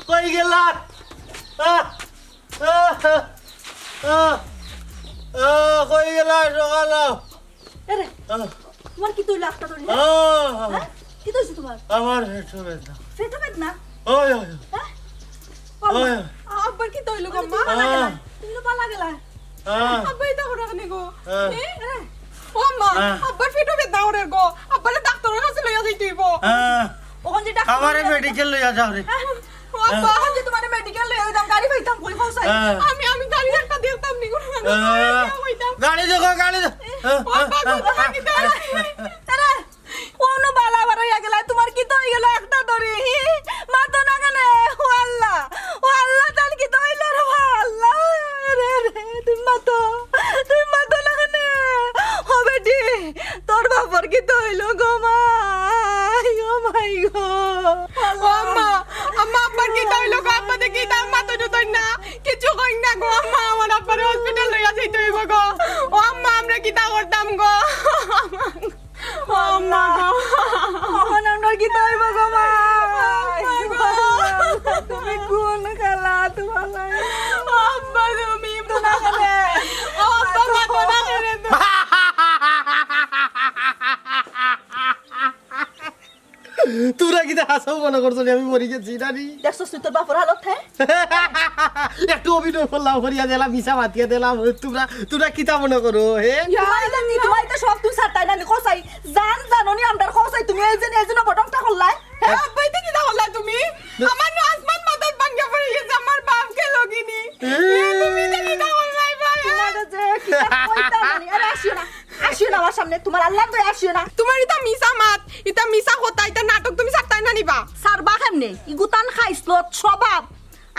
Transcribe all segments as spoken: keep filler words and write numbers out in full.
কই গেলা? আহ, আহ, আহ, আহ, কই গেলা সকাল? এরে, আহ। তোমার কিতা অইলো আখতা ধরি, হ্যাঁ? আহ। হ্যাঁ? কিতা অইছে তোমার? আমার পেটো বেদনা। পেটো বেদনা? ওই, ওই, ওই। হ্যাঁ? ও আম্মা, ওই। আব্বার কিতা অইলো গো, আম্মা? তুমি তো পালা গেলা। আহ। তুমি তো পালা গেলা। আহ। আব্বা, ইতা করো কেনে গো? আহ। এ? ও আম্মা, আহ। আব্বার পেটো বেদনা করের গো। আব্বারে ডাক্তারর কাছে লইয়া যাইতে অইবো। আহ। অখন যে ডাক্তার আমারে লইয়া মেডিকেল লইয়া যাও রে। ও আব্বা, অখন যে তোমারে মেডিকেল লইয়া যাইতাম, গাড়ি পাইতাম কই, কও চাই? আহ। আমি, আমি গাড়ি একটা দেখতাম নি গো। আহ। গাড়ি দেখো, গাড়ি দেখো। ও আব্বা, আহ, গো, তোমার কিতা অইলো? আহ। তারা, কুনু বালা বার অইয়া গেলা, তোমার কিতা অইগেলো আখতা ধরি? হি? মাতো না কেনে? ও আল্লাহ, ও আল্লাহ, তার কিতা অইলো রে বা আল্লাহ? রে, রে, তুমি মাতো, তুমি মাতো না কেনে? ও বেটি, তোর বাপর কিতা অইলো গো মাই? ও মাই গো। ও আম্মা, আম্মা, আব্বার কিতা অইলো গো? আব্বা দেখি তার মাতো জুতোই না, কিচ্ছু কই না গো আম্মা, আমার আব্বারে হসপিটাল লইয়া যাইতে অইবো গো। ও আম্মা, আমরা কিতা করতাম গো? ও আম্মা গো। অখন আমরার কিতা অইবো গো মা? আম্মা গো। তুমি কুন খেলা তোমার লাগে? ও আব্বা, তুমি তো না খেলে। ও আব্বা, মা তো না খেলে তো। তোরা কিতা হাছাউ মনো করছো নি আমি মরি গেছি, নানি? দেখছস তুই তোর বাপর হালত, হ্যাঁ? একটু অভিনয় করলাম, করিয়া দিলাম, মিছা মাতিয়া দিলাম। তোরা, তোরা কিতা মনো করো, হে? তোমার ইতা নি, তোমার ইতা সব তুমি ছাড়তায় না নি, কসাই। জান জানো নি আমরার কসাই, তুমি এই যে, এই যে নবটংটা করলায়, হ্যাঁ? আব্বা, ইতা কিতা করলায় তুমি? আমার নু আসমান মাথাত ভাঙ্গা পড়ি গেছে, আমার বাপকে লগিনি। এ, তুমি ইতা কিতা করলায়, ভাই? তোমারে যে কিতা কইতাম নানি, আরে আসিও না, আসিও না আমার সামনে, তোমার আল্লাহর দয়া আসিও না। তোমার ইতা মিছা মাত, ইতা মিছা কথা, ইতা নাটক তুমি ছাড়তায় না নি বা? ছাড়বা কেমনে? ইগুতান খাইছলত স্বভাব।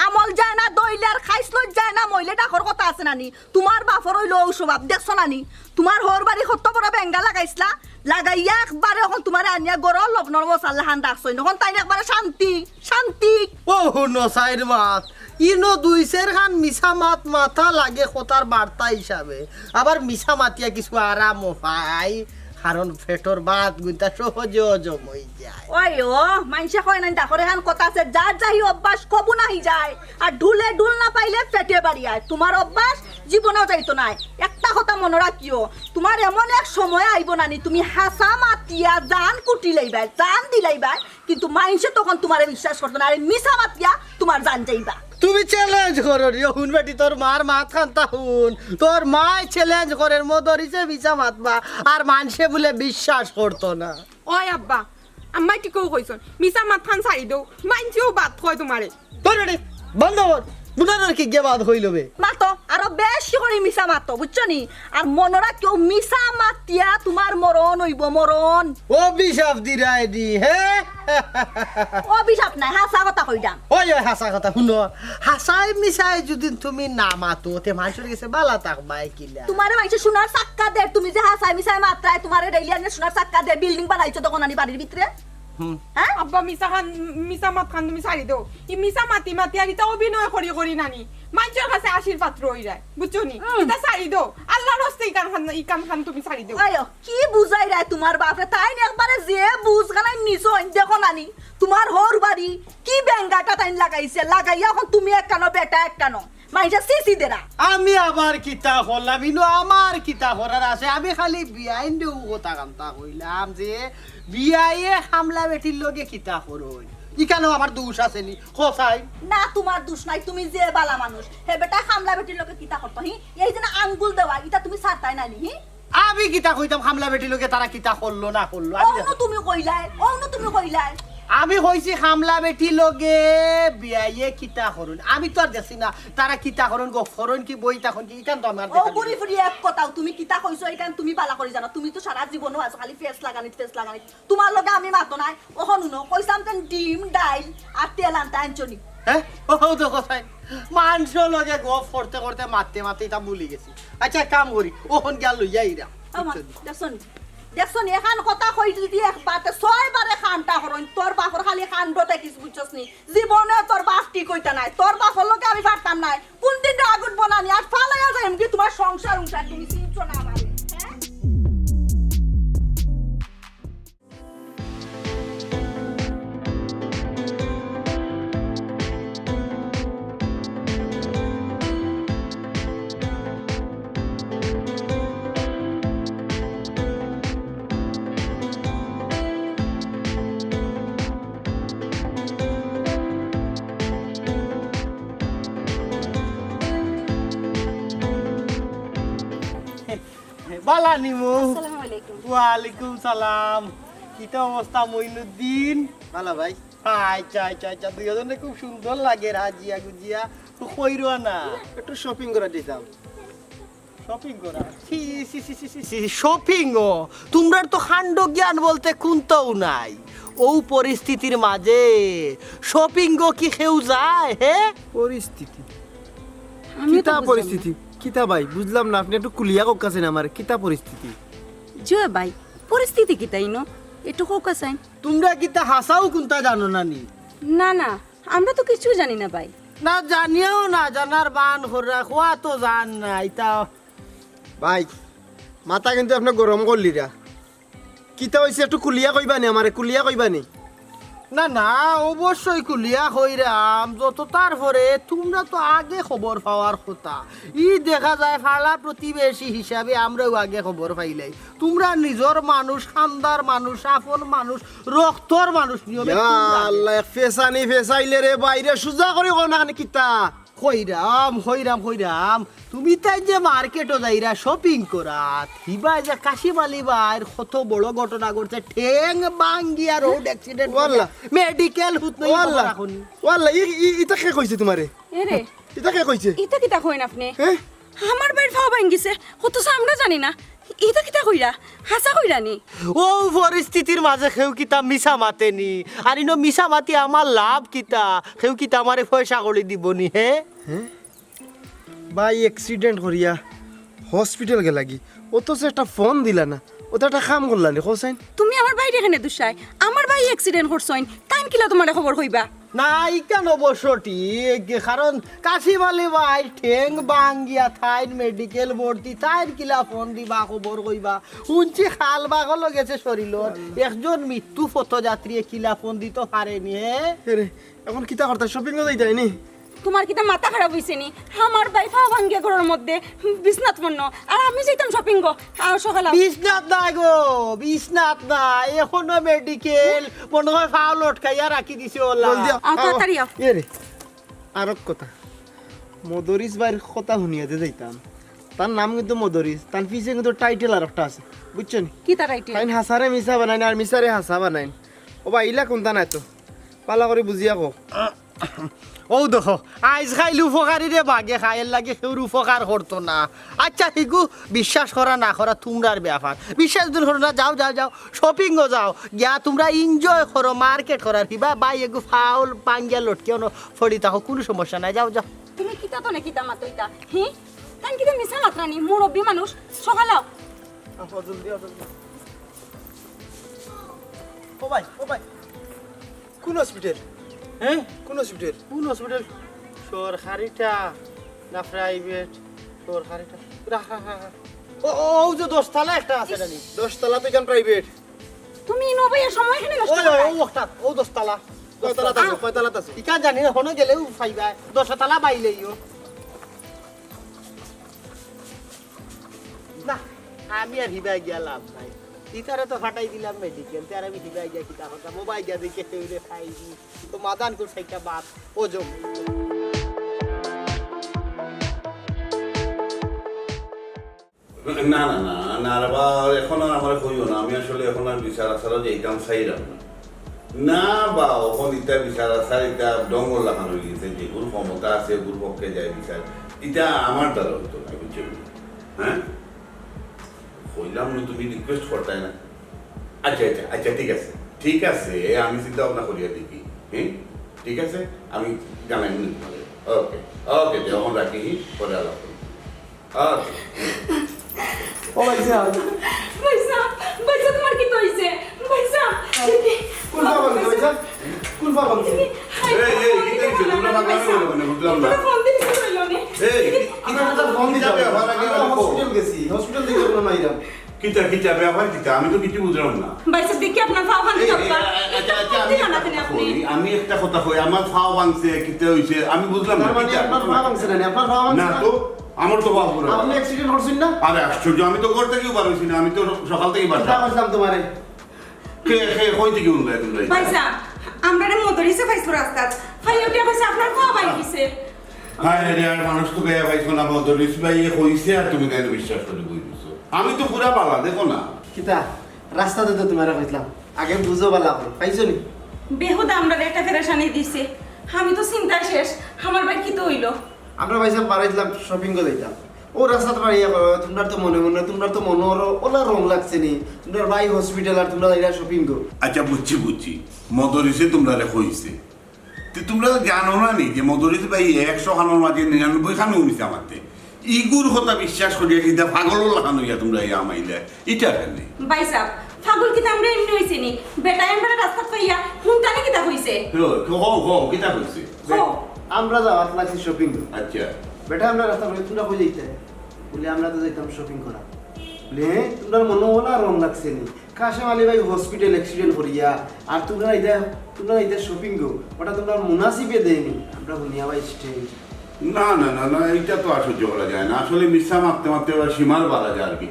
আমল যায় না দইলে আর খাইছলত যায় না মইলে ডাকর কথা আছে নানি? তোমার বাপর অইলো অউ স্বভাব, দেখছো নানি? তোমার হউর বাড়ি কত বড় বেঙ্গা লাগাইছলা, লাগাইয়া একবারে অখন তোমারে আনিয়া গরর লবণর মশালা হান রাখছইন। অখন তাইন একবারে শান্তি, শান্তি। ও হুনো, চাইর মাত, ইনো দুই চাইর খান মিছা মাত মাতা লাগে কথার বার্তা হিসাবে, আবার মিছা মাতিয়া কিছু আরামও পাই। কারণ পেটর ভাত গুনতা সহজে হজম অই যায়। ওই ও, মাইনষে কয় নানি, ডাকর এখান কথা আছে, যার যাহি অভ্যাস কবু নাহি যায়, আর ঢুলে ঢুল না পাইলে পেটে বাড়ি আয়। তোমার অভ্যাস জীবনেও যাইতো নায়। একটা কথা মনো রাখিও, তোমার এমন এক সময় আইবো নানি, তুমি হাছা মাতিয়া জান কুটি লাইবায়, জান দিলাইবায়, কিন্তু মাইনষে তখন তোমারে বিশ্বাস করতো না, আর মিছা মাতিয়া তোমার জান যাইবা। তুমি চ্যালেঞ্জ করো রে, হুন বেটি, তোর মার মাত খান্তা হুন। তোর মায় চ্যালেঞ্জ করের, মদরিছে মিছা মাতবা, আর মানষে বুলে বিশ্বাস করতো না। ওই আব্বা, আম্মায় ঠিকউ কইছইন, মিছা মাত খান ছাড়ি দেও, মাইনষেও বাদ কয় তোমারে। তোর বেটি, বন্ধ কর, বুনানোর কি গিয়া বাদ কইলো বে? মাতো, আরো বেশি করি মিছা মাতো, বুঝছো নি? আর মনো রাখিও, মিছা মাতিয়া তোমার মরণ অইবো, মরণ। অভিশাপ দিরায় দি, হে? অভিশাপ নায়, হাছা কথা কইরাম। ওই, ওই, হাছা কথা, হুনো। হাছায় মিছায় যুদি তুমি না মাতো, তে মানষর গেছে বালা থাকবায় কিলা? তোমারে মাইনষে সোনার চাক্কা দের, তুমি যে হাছায় মিছায় মাতরায়, তোমারে ডেইলি আনিয়া সোনার চাক্কা দের, বিল্ডিং বানাইছো তখন আনি বাড়ির ভিতরে। হুম। হ্যাঁ? আব্বা, মিছা খান, মিছা মাত খান তুমি ছাড়ি দেও। ই মিছা মাতি মাতি আর ইতা অভিনয় করি করি নানি, মাইনষর কাছে হাসির পাত্র অইরায়, বুঝছো নি? হুম। ইতা ছাড়ি দেও, আল্লাহর ওয়াস্তে ই কাম খান, ই কাম খান তুমি ছাড়ি দেও। আয়ো, কি বুঝাইরায় তোমার বাপরে? তাইন একবারে যে বুঝ খানাই নিছইন, দেখো নানি, তোমার হউর বাড়ি কি বেঙ্গাটা তাইন লাগাইছে, লাগাইয়া অখন তুমি এক কানো, বেটা এক কানো। মাইনষে ছি ছি দেরা। আমি আবার কিতা করলাম? ইনো আমার কিতা করার আছে? আমি খালি বিয়াইনরে অউ কথা কান্তা কইলাম যে বিয়াইয়ে কামলা বেটির লগে কিতা করইন। ইখানেও আমার দোষ আছে নি? কও চাই। না, তোমার দোষ নাই, তুমি যে বালা মানুষ। হে বেটা, কামলা বেটির লগে কিতা করতো, হি? এই যে না আঙ্গুল দেওয়া, ইটা তুমি ছাড়তায় না নি, হি? আমি কিতা কইতাম, কামলা বেটির লগে তারা কিতা করলো না করলো, আমি অনো তুমি কইলায়, অনো তুমি কইলায়। আমি কইছি কামলা বেটির লগে বিয়াইয়ে কিতা করইন, আমি তো আর দেখছি না তারা কিতা করইন, গফ করইন কি বই তখন কি, ইখান তো আমার ও ঘুরি ফিরি এক কথাও তুমি কিতা কইছো, ইখান তুমি বালা করি জানো। তুমি তো সারা জীবনও আছো খালি ফেস লাগানিত, ফেস লাগানিত। তোমার লগে আমি মাতো নাই। অখন হুনো, কইছলাম যেন ডিম, ডাইল আর তেল আনতা আনছো নি। হ্যাঁ, ও দেখো চাই, মানষর লগে গফ করতে করতে মাততে মাততে ইতা ভুলি গেছি। আচ্ছা, এক কাম করি, অখন গিয়া লইয়া আইরাম। ও মা, দেখছো নি? দেখছো নি? এখান কথা কই যদি একবার, তে ছয় বারে কানটা হরইন। তোর বাপর খালি কাণ্ড দেখিস, বুঝছস নি? জীবনে তোর বাপ ঠিক অইতা নায়। তোর বাপর লগে আমি পারতাম নায়। কোন দিন রাগ উঠবো না নি? আর ফালাইয়া যাইমু কি তোমার সংসার উঠায়? তুমি চিনছো না আমারে, হ্যাঁ? বালা নিমু। আসসালামু আলাইকুম। ওয়ালাইকুম সালাম। কিতা অবস্থা মইনুদ্দিন? ভালা ভাই। আচ্ছা আচ্ছা আচ্ছা, দুইজনে খুব সুন্দর লাগে, রাজিয়া গুজিয়া। তো কইরো না। একটু শপিং করা দিতাম। শপিং করা? শপিং ও? তোমরার তো কাণ্ড জ্ঞান বলতে কুন্তাও নাই। ও পরিস্থিতির মাঝে শপিং ও কি কেউ যায়, হে? পরিস্থিতি? আমিও তো কিতা বুঝলাম না। পরিস্থিতি? কিতা ভাই, বুঝলাম না, আপনি একটু খুলিয়া কউক্কা চাইন আমারে, কিতা পরিস্থিতি? জি ভাই, পরিস্থিতি কিতা ইনো? একটু কউক্কা চাইন। তোমরা কিতা হাছাউ কুন্তা জানো না নি? না না, আমরা তো কিছুই জানি না ভাই। না জানিয়াও না জানার বান কররা, কওয়া তো জান না, ইতা ভাই, মাথা কিন্তু আপনি গরম করলিরা। কিতা অইছে একটু খুলিয়া কইবা নি আমারে, খুলিয়া কইবা নি? না না, অবশ্যই খুলিয়া কইরাম। যত তার পরে তোমরা তো আগে খবর পাওয়ার কথা। ই দেখা যায় পাড়া প্রতিবেশী হিসাবে আমরাও আগে খবর পাইলাই। তোমরা নিজর মানুষ, খান্দার মানুষ, আপন মানুষ, রক্তর মানুষ নিয়মে ইয়া তোমরা আগে। আল্লাহ, এক ফেসানি ফেসাইলে রে বাইরে, সুজা করি কও না কেনে কিতা? কইরাম, কইরাম, কইরাম। তুমি তাই যে মার্কেটো যাইরা শপিং করাত, হিবা যে কাশিম আলী ভাইর কত বড় ঘটনা ঘটছে, ঠেং ভাঙ্গিয়া রোড অ্যাক্সিডেন্ট ওয়াল্লা। মেডিকেল হুত নই ওয়াল্লা, এখন। ওয়াল্লা, ই, ই, ইতা কে কইছে তোমারে? এরে, ইতা কে কইছে? ইতা কিতা কইন আপনি? হ্যাঁ? আমার ভাইর পাও ভাঙ্গিছে, অথচ আমরা জানি না। ইতা কিতা কইরা? হাছা কইরা নি? ও পরিস্থিতির মাঝে কেউ কিতা মিছা মাতে নি? আর ইনো মিছা মাতি আমার লাভ কিতা? কেউ কিতা আমারে পয়সা করি দিব নি, হে? ভাই অ্যাক্সিডেন্ট করিয়া হসপিটাল গেলাগি, অথচ একটা ফোন দিলা না, অত একটা কাম করলা নি, কও চাইন? তুমি আমার ভাইরে কেনে দুষায়? আমার ভাই অ্যাক্সিডেন্ট করছইন, তাইন কিলা তোমারে খবর কইবা? না, ইখান অবশ্য ঠিক, কারণ কাশিম আলী ভাইর ঠেং ভাঙ্গিয়া তাইন মেডিকেল ভর্তি, তাইন কিলা ফোন দিবা, খবর কইবা? হুনছি খাল বাগলো গেছে শরীরর, একজন মৃত্যু পথযাত্রীয়ে কিলা ফোন দিতো পারে নি, হে? এরে, এখন কিতা করতা, শপিং এ যাইতাই নি? তোমার কিতা মাথা খারাপ অইছে নি? আমার ভাই পাও ভাঙ্গিয়া ঘরর মধ্যে বিছনাত পড়লো, আর আমি যাইতাম শপিং গো। আও সকালে আও। বিছনাত নাই গো, বিছনাত নাই, এখনো মেডিকেল, মনে হয় পাও লটকাইয়া রাখি দিছে ওলা। জলদি আও, আও, তাড়াতাড়ি আও। এরে, আরক কথা, মদরিস ভাইর কথা হুনিয়া যে যাইতাম, তার নাম কিন্তু মদরিস, তার পিছে কিন্তু টাইটেল আর একটা আছে, বুঝছো নি? কিতা টাইটেল? তাইন হাছারে মিছা বানাইন আর মিছারে হাছা বানাইন। ও ভাই, ইলা কুন্তা নাই তো, ভালা করি বুঝিয়া কও। ও দেখো, আইজ খাইল উপকারীরে বাগে খায়, এর লাগি কেউর উপকার করতো না। আচ্ছা, হিগু বিশ্বাস করা না করা তোমরার ব্যাপার। বিশ্বাস যদি করো না, যাও, যাও, যাও, শপিং ও যাও, গিয়া তোমরা এনজয় করো, মার্কেট করো। আর হিবা ভাই এগু পাও ভাঙ্গিয়া লটকিয়া অনো পড়ি থাকো, কুনু সমস্যা নাই, যাও, যাও। তুমি কিতা তো না কিতা মাতো ইতা? হি? তাইন কিতা মিছা মাতরা নি? মুরব্বি মানুষ, সকালে আও। ও ভাই, ও ভাই, কোন হসপিটাল? হ্যাঁ? কোন হসপিটাল? কোন হসপিটাল? সরকারিটা না প্রাইভেট? সরকারিটা। রা, রা, রা, রা। ও, ও, ও যে দশতলা একটা আছে জানি। দশতলা তো এখান প্রাইভেট। তুমি ইনো ভাই সময় এখানে নষ্ট ওই, করো। ওই, ওটাত, ও দশতলা। কয়তলাত আছে? কয়তলাত আছে? ইখান জানি না, হনো গেলে উফাইবা। দশতলা বাইলেইও। না, আমি আর হিবা গিয়া লাভ নাই। ইতারে তো ফাটাই দিলাম মেডিকেল, তে আর আমি হিবাই গিয়া কিতা করতাম? ও ভাই গিয়া দেখে কেউ রে খাইনি। তো মাদান কর সাইটা বাপ, ও জম। না, না, না, না রে বা, এখন আর আমারে কইও না। আমি আসলে এখন আর বিচার আচারও যাইতাম চাইরাম না। না বা, অখন ইতা বিচার আচার, ইতা ডঙ্গর লাখান অই গেছে, যেগুর ক্ষমতা আছে, ওগুর পক্ষে যায় বিচার। ইতা আমার দ্বারা অইতো না, বুঝছো নি? হ্যাঁ? কইলাম না, তুমি রিকোয়েস্ট করতায় না। আচ্ছা, আচ্ছা, আচ্ছা, ঠিক আছে, ঠিক আছে, আমি চিন্তা ভাবনা করিয়া দেখি। হ্যাঁ, ঠিক আছে, আমি জানাই নি তোমারে। ওকে, ওকে, তে অখন রাখি, পরে আলাপ করি। ওকে। ও ভাইসাব। ভাইসাব, ভাইসাব, তোমার কিতা অইছে? ভাইসাব, কোন ফাও ভাঙছে ভাইসাব? কোন ফাও ভাঙছে? এই, এই, কিতা অইছে? তোমরা পাগলামি করো কেনে? বুঝলাম না। ফোন দিছি কইলো নে। এই, কিতা, কিতা, কিতা ফোন দিতে হবে? আমরা হসপিটাল গেছি, হসপিটাল থেকে কোনো নাই এরা। কিতা, কিতা, ব্যাপার কিতা? আমি তো কিছু বুঝলাম না। ভাইসাব, দেখি আপনার ফাও ভাঙছে। এই, এই, আচ্ছা, আচ্ছা, আমি একটা কথা কই, আমার ফাও ভাঙছে, কিতা অইছে, আমি বুঝলাম না, তার মানে কিতা? আপনার ফাও ভাঙছে না, আপনার ফাও ভাঙছে না? না তো, আমার তো ফাও পুরা। আপনি অ্যাক্সিডেন্ট করছেন না? আরে আশ্চর্য, আমি তো ঘর থেকেও বার হইছি না, আমি তো সকাল থেকেই বাসা। কিতা করছিলাম তোমারে? কে, কে, কই থেকে উঠলে তুমি? ভাইসাব, আমরারে মদরিসে পাইছো রাস্তাত। ফাইয়া উঠিয়া কইছে আপনার ফাও ভাঙি গেছে। হায় রে, আর মানুষ তো গায়া পাইছো না, মদরিস ভাইয়ে কইছে আর তুমি তাইন বিশ্বাস করি বই দিছো। আমি তো পুরা বালা, দেখো না। কিতা? রাস্তাতে তো তোমারে কইছিলাম, আগে বুঝো বালা করে, পাইছো নি? বেহুদা আমরারে একটা পেরেশানি দিছে। আমি তো চিন্তায় শেষ, আমার ভাই কিতা অইলো? আমরা ভাইসাব বারইছিলাম শপিং গো যাইতাম। ও রাস্তাত বাড়িয়া কয়, তোমরার তো মনে মনে, তোমরার তো মনে অইলো ওলা রং লাগছে নি, তোমরার ভাই হসপিটাল আর তোমরা যাইরা শপিং গো। আচ্ছা, বুঝছি, বুঝছি, মদরিসে তোমরারে কইছে। তে তোমরা তো জানো না নি যে মদরিস ভাই একশো খানোর মাঝে নিরানব্বই খানো মিছা মাতে। ইগুর কথা বিশ্বাস করিয়া কিতা পাগলর লাখান অইয়া তোমরা এই আমাইলে। ইটা কেনে? ভাইসাব, পাগল কিতা আমরা এমনে অইছি নি? বেটায় আমরারে রাস্তাত পাইয়া হুনতানি কিতা কইছে? হো, হো, হো, কিতা কইছে? হো। আমরা যাওয়াত লাগছি শপিং। আচ্ছা। বেটায় আমরারে রাস্তাত পাইয়া, তোমরা কই যাইতায়? বলে, আমরা তো যাইতাম শপিং করা। বলে, হ্যাঁ, তোমরার মনে ওলা রং লাগছে নি? কাশেম আলী ভাই হসপিটাল অ্যাক্সিডেন্ট করিয়া, আর তোমরা ইতা, তোমরা ইতা শপিং গো, ওটা তোমরা মুনাসিবে দেয়নি। আমরা হুনিয়া ভাই স্টেজ। না, না, না, না, এটা তো আর সহ্য করা যায় না। আসলে মিছা মারতে মারতে আবার সীমার বাড়া যায় আর কি।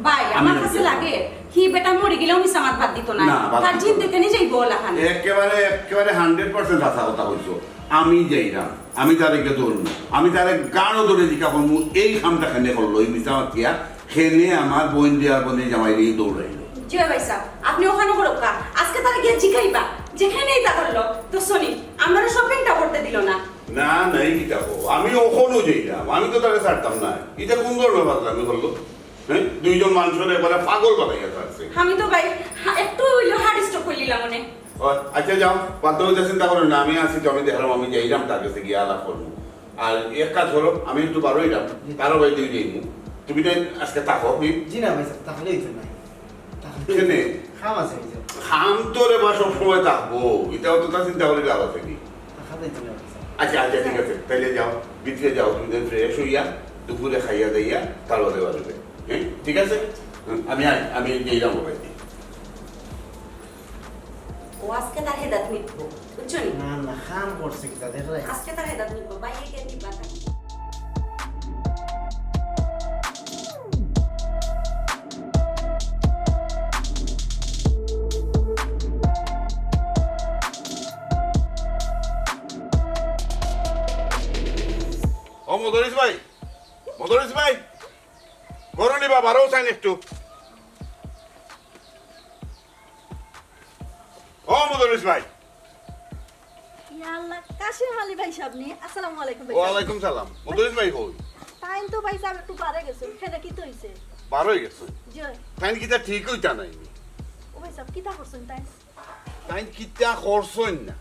ভাই, আমি আমার কাছে লাগে, হি বেটা মরি গেলেও মিছা মাত বাদ দিত না। না, বাদ তার দিত জিন না। দেখে নিজেই বল আহান। একেবারে, একেবারে হান্ড্রেড পার্সেন্ট হাছা কথা কইছো। আমি যাইরাম, আমি তারে গিয়া ধরমু, আমি তারে গাড়ো ধরে জিকা করমু, এই কামটা কেনে করলো, এই মিছা মাতিয়া কেনে আমার বইন দিয়া বইন জামাইরে দৌড়াইলো। জি ভাইসাব, আপনি ওখানে করুক্কা, আজকে তারে গিয়া জিকাইবা, যেখানে ইতা করলো, তো শুনি, আমরা শপিংটা করতে দিল না। না, না, এই কিতা কও? আমি অখনও যাইরাম, আমি তো তারে ছাড়তাম না। ইটা কোন ধরনের পাগলামি করলো? হ্যাঁ? দুইজন মানুষরে একবারে পাগল বানাইয়া ছাড়ছে। আমি তো ভাই, হা-, একটু অইলেও হার্ট স্ট্রোক করিলিলাম অনে। ও, আচ্ছা যাও, বাদ দাও, ইটা চিন্তা করো না, আমি আছি তো, আমি দেখলাম, আমি যাইরাম তার কাছে গিয়া আলাপ করমু। আর এক কাজ করো, আমি একটু বারইরাম, কারো বাড়িত যাইমু। তুমি তাইন আজকে থাকো, কি? জি না ভাইসাব, তাহলে অইতো না। তাহলে কেনে? কাম আছে ভাইসাব। কাম তো রে বা সবসময় থাকবো, ইটা অতটা চিন্তা করি লাভ আছে নি? থাকা যাইতো না ভাইসাব। আচ্ছা, আচ্ছা, ঠিক আছে, তাইলে যাও, ভিতরে যাও, তুমি তাইন ফ্রেশ অইয়া, দুপুরে খাইয়া দাইয়া, তারপরে বাড়িতে। হ্যাঁ, ঠিক আছে? হুম, আমি আই, আমি যাইরাম বাড়িত। ও আজকে তার হেদাত মিটবো, বুঝছো নি? না, না, কাম করছে কিতা, দেখলে? আজকে তার হেদাত মিটবো, বাইরে গিয়ে দিবা তার। ও মদরিস ভাই, মদরিস ভাই, ঘরো নি বা, বারও চাইন একটু। ও মদরিস ভাই। ইয়া আল্লাহ, কাশেম আলী ভাইসাব নি? আসসালামু আলাইকুম ভাইসাব। ওয়ালাইকুম সালাম। মদরিস ভাই কই? তাইন তো ভাইসাব একটু বারে গেছইন, কেনে কিতা অইছে? বারই গেছইন? জি। তাইন কিতা ঠিক অইতা নায় নি? ও ভাইসাব, কিতা করছইন তাইন? তাইন কিতা করছইন না?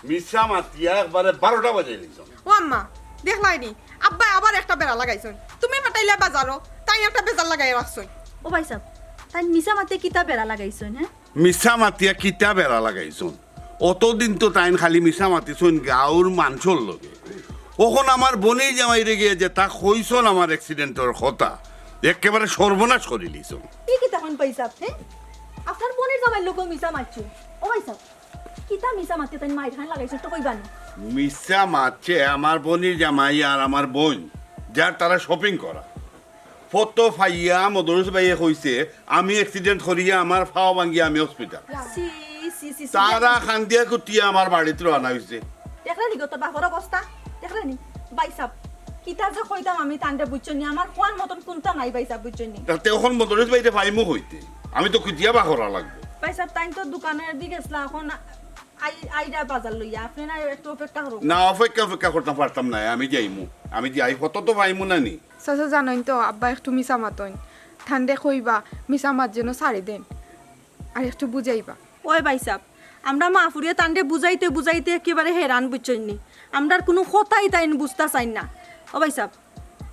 মিছা মাতিয়া একবারে বারোটা বাজাইলিছইন। ও আম্মা, দেখলায় নি? আব্বায় আবার একটা বেড়া লাগাইছইন। তুমি পাঠাইলা বাজারো, তাইন একটা বেজাল লাগাইয়া রাখছইন। ও ভাইসাব, তাইন মিছা মাতিয়া কিতা বেড়া লাগাইছইন, হ্যাঁ? মিছা মাতিয়া কিতা বেড়া লাগাইছইন? অতদিন তো তাইন খালি মিছা মাতিছইন গাঁওর মানষর লগে। অখন আমার বইনর জামাইরে গিয়া যেতা কইছইন আমার অ্যাক্সিডেন্টর কথা, একেবারে সর্বনাশ করিলিছইন। ই কিতা কইন ভাইসাব, হ্যাঁ? আপনার বইনর জামাইর লগেও মিছা মাতছইন? ও ভাইসাব, কিতা মিছা মাতিয়া তাইন মাইর খান লাগাইছইন, একটু কইবা নি? মিছা মাতছে আমার বইনর জামাই আর আমার বইন, যার তারা শপিং করা। ফটো পাইয়া মদরিছ ভাইয়ে কইছে, আমি অ্যাক্সিডেন্ট করিয়া আমার পাও ভাঙ্গিয়া আমি হসপিটাল। ছি, ছি, ছি, ছি। তারা কান্দিয়া কুটিয়া আমার বাড়িত রওনা অইছে। দেখলে নি গো তোর বাপর অবস্থা? দেখলে নি? ভাইসাব, কিতা যে কইতাম আমি তানরে, বুঝছইন নি? আমার কওয়ার মতন কুন্তা নাই ভাইসাব, বুঝছইন নি? তাতে অখন মদরিছ ভাইরে পাইমু কইতে, আমি তো খুজিয়া বার করা লাগবো। ভাইসাব, তাইন তো দোকানেদি গেছলা, অখন আই-, আইরা বাজার লইয়া, আপনে না একটু অপেক্ষা করো। না, অপেক্ষা, অপেক্ষা করতাম পারতাম না, আমি যাইমু। আমি যাই, ফটো তো পাইমু না নি। চাচা জানইন তো, আব্বা একটু মিছা মাতইন। তানরে কইবা, মিছা মাত যেন ছাড়ি দেইন। আর একটু বুঝাইবা। ওই ভাইসাব, আমরা মা ফুরিয়ে তানরে বুঝাইতে বুঝাইতে একেবারে হেরান, বুঝছইন নি? আমরার কুনু কথাই তাইন বুঝতা চাইন না। ও ভাইসাব,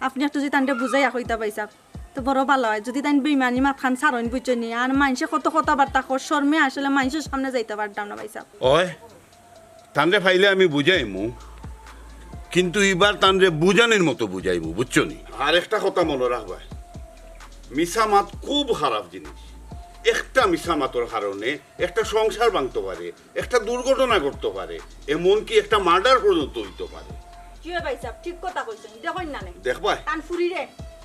আপনে একটু যদি তানরে বুঝাইয়া কইতা ভাইসাব, তো বড় ভালা অয়। যদি তাইন বেইমানি মাতখান ছাড়ইন, বুঝছইন নি? আর মাইনষে কত কথাবার্তা কর, শরমে আসলে মাইনষর সামনে যাইতা পারতাম না ভাইসাব। ওই, তানরে পাইলে আমি বুঝাইমু, কিন্তু ইবার তানরে বুঝানির মতো বুঝাইমু, বুঝছো নি? আর একটা কথা মনো রাখবা, মিছা মাত খুব খারাপ জিনিস। একটা মিছা মাতর কারণে একটা সংসার ভাঙতো পারে, একটা দুর্ঘটনা ঘটতো পারে, এমনকি একটা মার্ডার পর্যন্ত অইতো পারে। জি অয় ভাইসাব, ঠিক কথা কইছইন, দেখইন না নে। দেখবায়। তান ফুরিরে,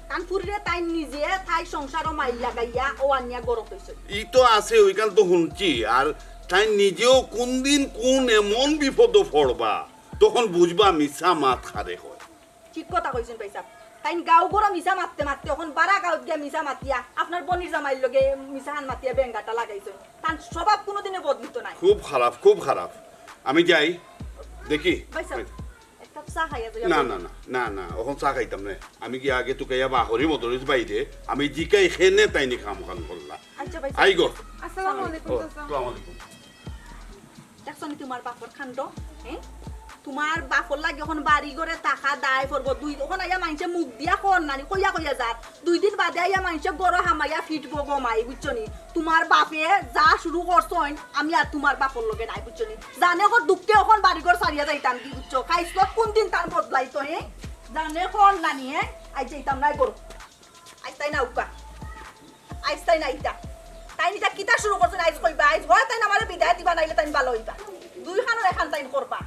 তান ফুরিরে তাইন নিজে তাই সংসারো মাইর লাগাইয়া অউ আনিয়া গরত অইছইন। ই তো আছে, অউখান তো হুনছি, আর তাইন নিজেও কুনদিন কুন এমন বিপদো পড়বা, তখন বুঝবা মিছা মাত কারে কয়। ঠিক কথা কইছইন ভাইসাব। তাইন গাঁও ঘরো মিছা মাততে মাততে অখন বারা গাঁওত গিয়া মিছা মাতিয়া আপনার বইনর জামাইর লগে মিছাখান মাতিয়া বেঙ্গাটা লাগাইছইন। তান স্বভাব কুনুদিনে বদলিতো নায়। খুব খারাপ, খুব খারাপ। আমি যাই, দেখি। ভাইসাব, এক কাপ চা খাইয়া যাইয়া না, বইন। না, না, না, না, অখন চা খাইতাম না। আমি গিয়া আগে তুকাইয়া বার করি মদরিছ ভাইরে, আমি জিকাই কেনে তাইন ই কামখান করলা। আচ্ছা ভাইসাব। I go. আসসালামু আলাইকুম, ও, চাচা। আসসালামু আলাইকুম। দেখছো নি তুমার বাপর কাণ্ড? হ্যাঁ? তুমার বাপর লাগি অখন বাড়ি ঘরে থাকা দায় পড়বো। দুই, অখন আইয়া মাইনষে মুখ দিয়া কর না নি, কইয়া কইয়া যার। দুই দিন বাদে আইয়া মাইনষে ঘরো হামাইয়া ফিটবো গো মাই, বুঝছো নি? তুমার বাপে যা শুরু করছইন, আমি আর তুমার বাপর লগে নাই, বুঝছো নি? জানে কর দুঃখে অখন বাড়ি ঘর ছাড়িয়া যাইতাম কি, বুঝছো? খাইছলত কুনদিন তান বদলাইতো, হ্যাঁ? জানে কর না নি, হ্যাঁ? আইজ যাইতাম নায় ঘরো। আইজ তাইন আউক্কা। আইজ তাইন আইতা। তাইন ইতা কিতা শুরু করছইন, আইজ কইবা, আইজ অয় তাইন আমারে বিদায় দিবা, নাইলে তাইন ভালা অইবা। দুইখানর একখান তাইন করবা।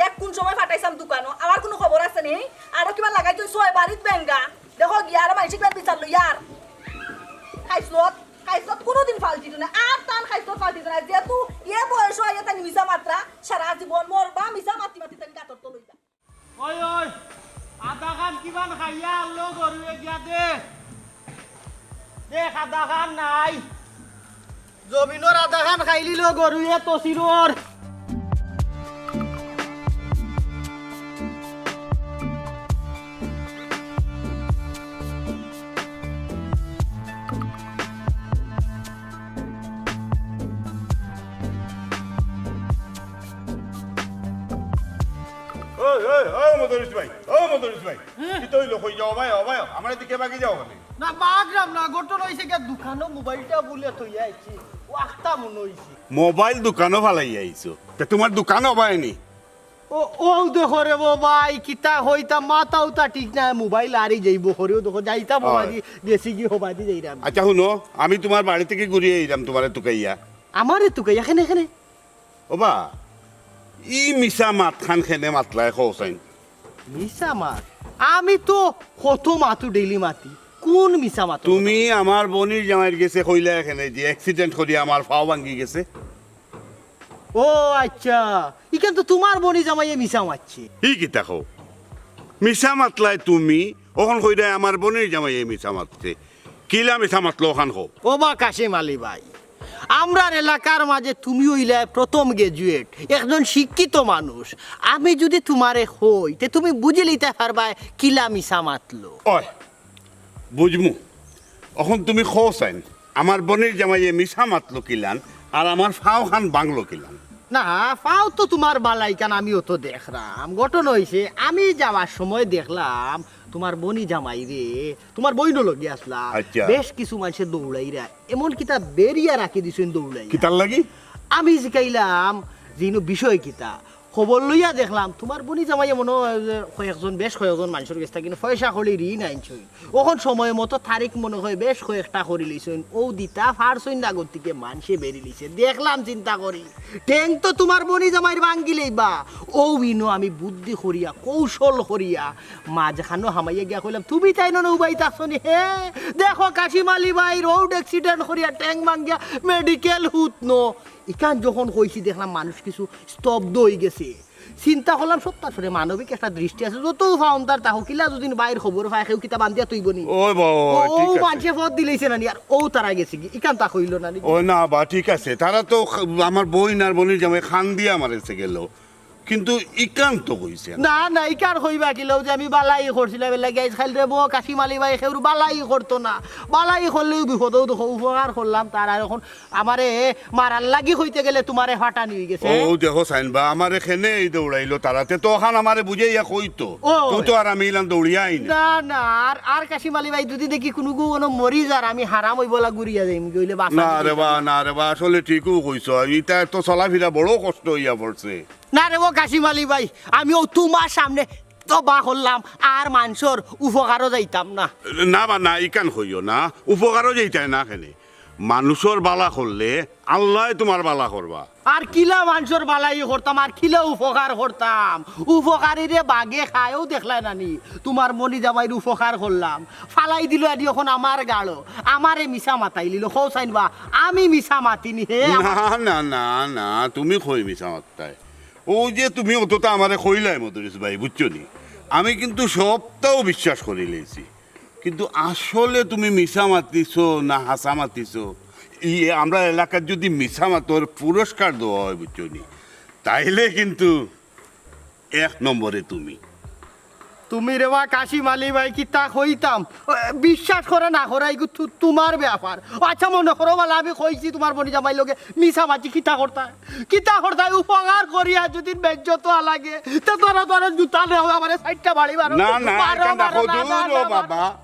দেখ কুন সময় ফাটাইছাম দোকানো, আমার কুনু খবর আছে নি? আরো কিবা লাগাই তুই ছয় বাড়িত বেঙ্গা। দেখো গিয়া আরো মাইনষে কিবা বিচার লইয়ার। খাইছলত, খাইছলত কুনুদিন ফালতিতো না, আর তান খাইছলত ফালতিতো না। যেহেতু এ বয়সো আইয়া তাইন মিছা মাতরা, সারা জীবন মরবা মিছা মাতি মাতি তাইন গাতর তল অইবা। ওই, ওই, আধাখান কিমান খাইয়া আনলো গরুয়ে গিয়া দে। দেখ, আধাখান নাই। জমিনর আধাখান খাইলিলো গরুয়ে তসিরর। ওই, ওই, ও মদরিছ ভাই, ও মদরিছ ভাই। হ্যাঁ? কিতা অইলো? কই যাও ভাই, ও ভাই, আমার এদিকে বাকি যাও মানে। না, বাগরাম না, ঘটনা অইছে গিয়া দোকানো মোবাইলটা বুলে থইয়া আইছি। ও আখতা মনো অইছে। মোবাইল দোকানো ফালাইয়া আইছো? তে তুমার দোকান অবায় নি? ও, ও দেখো রে বো ভাই, কিতা কইতা, মাথা উতা ঠিক নাই, মোবাইল আরি যাইবো করিও দেখো, যাইতাম হয়। হবাদি, গেছি কি হবাদি যাইরাম। আচ্ছা হুনো, আমি তুমার বাড়ি থাকি ঘুরিয়া আইরাম তুমারে তুকাইয়া। আমারে তুকাইয়া? কেনে, কেনে? ওবা, ই মিছা মাতখান কেনে মাতলায় কও চাইন? মিছা মাত? আমি তো কত মাতু, ডেইলি মাতি। কুন মিছা মাত? তুমি আমার বইনর জামাইর গেছে কইলায় কেনে যে অ্যাক্সিডেন্ট করি আমার পাও ভাঙ্গি গেছে। ও আচ্ছা, ইখান তো তুমার বইনর জামাইয়ে মিছা মাতছে। ই কিতা কও? মিছা মাতলায় তুমি, অখন কইরায় আমার বইনর জামাইয়ে মিছা মাতছে। কিলা মিছা মাতলো অখান কও। ওবা কাশেম আলী ভাই, আমরার এলাকার মাঝে তুমি অইলায় প্রথম গ্র্যাজুয়েট, একজন শিক্ষিত মানুষ। আমি যুদি তুমারে কই, তে তুমি বুঝিলিতায় পারবায় কিলা মিছা মাতলো। ওই, বুঝমু। অখন তুমি কও চাইন, আমার বইনর জামাইয়ে মিছা মাতলো কিলান, আর আমার পাওখান ভাংলো কিলান? না, পাও তো তুমার ভালাইখান, আমিও তো দেখরাম। ঘটনা অইছে, আমি যাওয়ার সময় দেখলাম তুমার বইনর জামাইরে, তুমার বইনও লগে আছলা, আচ্ছা। বেশ কিছু মাইনষে দৌড়াইরা, এমন কিতা বেড়িয়া রাখি দিছইন দৌড়াইয়া। কিতার লাগি? আমি জিকাইলাম যে ইনো বিষয় কিতা, খবর লইয়া দেখলাম, তুমার বইন জামাইয়ে মনো অয় যে কয়েকজন, বেশ কয়েকজন মানষর গেছ থাকি কিন্তু পয়সা কড়ি ঋণ আনছইন। অখন সময় মতো তারিখ মনো অয় বেশ কয়েকটা করি লইছইন, অউ দিতা পারছইন না, গতিকে মানষে বেড়ি লইছে। দেখলাম চিন্তা করি, ঠেং তো তুমার বইন জামাইর ভাঙ্গি লইবা। অউ ইনো আমি বুদ্ধি করিয়া, কৌশল করিয়া, মাঝখানো হামাইয়া গিয়া কইলাম, "তুমি তাইন নু উবাই থাকছো নি? হে, দেখো কাশিম আলী ভাই road accident করিয়া ঠেং ভাঙ্গিয়া medical হুতনো।" ইখান যখন কইছি, দেখলাম মানুষ কিছু স্তব্ধ অইগেছে। চিন্তা করলাম, সত্যার সরে মানবিক একটা দৃষ্টি আছে, যত ফাউন্দার তা হকিলা যদি বাইর খবর পায়, কেউ কিতা বান্ধিয়া তুইব নি? ওই বাবা, ও, ঠিক আছে। মানষে পথ দিলাইছে না নি, আর অউ তারা গেছে কি, ইখান তা কইল না নি? ও না বা, ঠিক আছে, তারা তো খ-, আমার বইন আর বইনর জামাই খান দিয়া মারেছে গেল, কিন্তু ইখান তো কইছে না। না, না, ইখান কইবা কিলা যে আমি বালাই করছিলাম, এর লাগি আইজ খাইল রে বো, কাশিম আলী ভাই, কেউর বালাই করতো না, বালাই করলেও বিপদ, অউ দেখো, উপকার করলাম তার, আর অখন আমারে মারার লাগি কইতে গেলে তুমারে ফাটানি অইগেছে। ও দেখো চাইন বা, আমারে কেনে এই দৌড়াইলো তারা, তে তো অখান আমারে বুঝাইয়া কইতো। ও। তো, তো আর আমি ইলান দৌড়িয়া আই না। না, না, আর, আর কাশিম আলী ভাই, যদি দেখি কুনুগু অনো মরি যার, আমি হারাম অইবলা ঘুরিয়া যাইমু, অইলে বাঁচা না রে বা, না রে বা, আসলে ঠিকউ কইছো। ইতা তো চলাফিরা বড় কষ্ট অইয়া পড়ছে। না রে ও কাশিম আলী ভাই, আমি অউ তুমার সামনে তবা করলাম, আর মানষর উপকারও যাইতাম না। না বা না, ইখান কইও না, উপকারও যাইতায় না কেনে। মানষর বালা করলে আল্লায় তুমার বালা করবা। আর কিলা মানষর বালাই করতাম, আর কিলা উপকার করতাম। উপকারীরে বাঘে খায়ও দেখলায় না নি, তুমার বইন জামাইর উপকার করলাম, ফালাই দিল আদি অখন আমার গালো, আমারে মিছা মাতাইলিলো, কও চাইন বা, আমি মিছা মাতি নি হে? না, না, না, না, তুমি কই মিছা মাততায়? অউ যে তুমি অততা আমারে কইলায় মদরিছ ভাই, বুঝছো নি? আমি কিন্তু সবতাউ বিশ্বাস করি লইছি। কিন্তু আসলে তুমি মিছা মাতিছো না হাছা মাতিছো, ই আমরা এলাকাত যদি মিছা মাতর পুরস্কার দেওয়া অয়, বুঝছো নি, তাইলে কিন্তু এক নম্বরে তুমি। তুমি রে বা কাশিম আলী ভাই, কিতা কইতাম? ও, বিশ্বাস করো না করো, ইগু তু-, তুমার ব্যাপার। ও আচ্ছা, মনো করো বালা, আমি কইছি তুমার বইন জামাইর লগে মিছা মাতি, কিতা করতায়? কিতা করতায়? উপকার করিয়া যদি বেইজ্জত অওয়া লাগে, তে ধরো, ধরো, জুতা নেও, আমারে চাইরটা বাড়ি মারো। না, না, মারো, ইখান মারো, দেখো, না, না, দূর না, ও মারো। বাবা।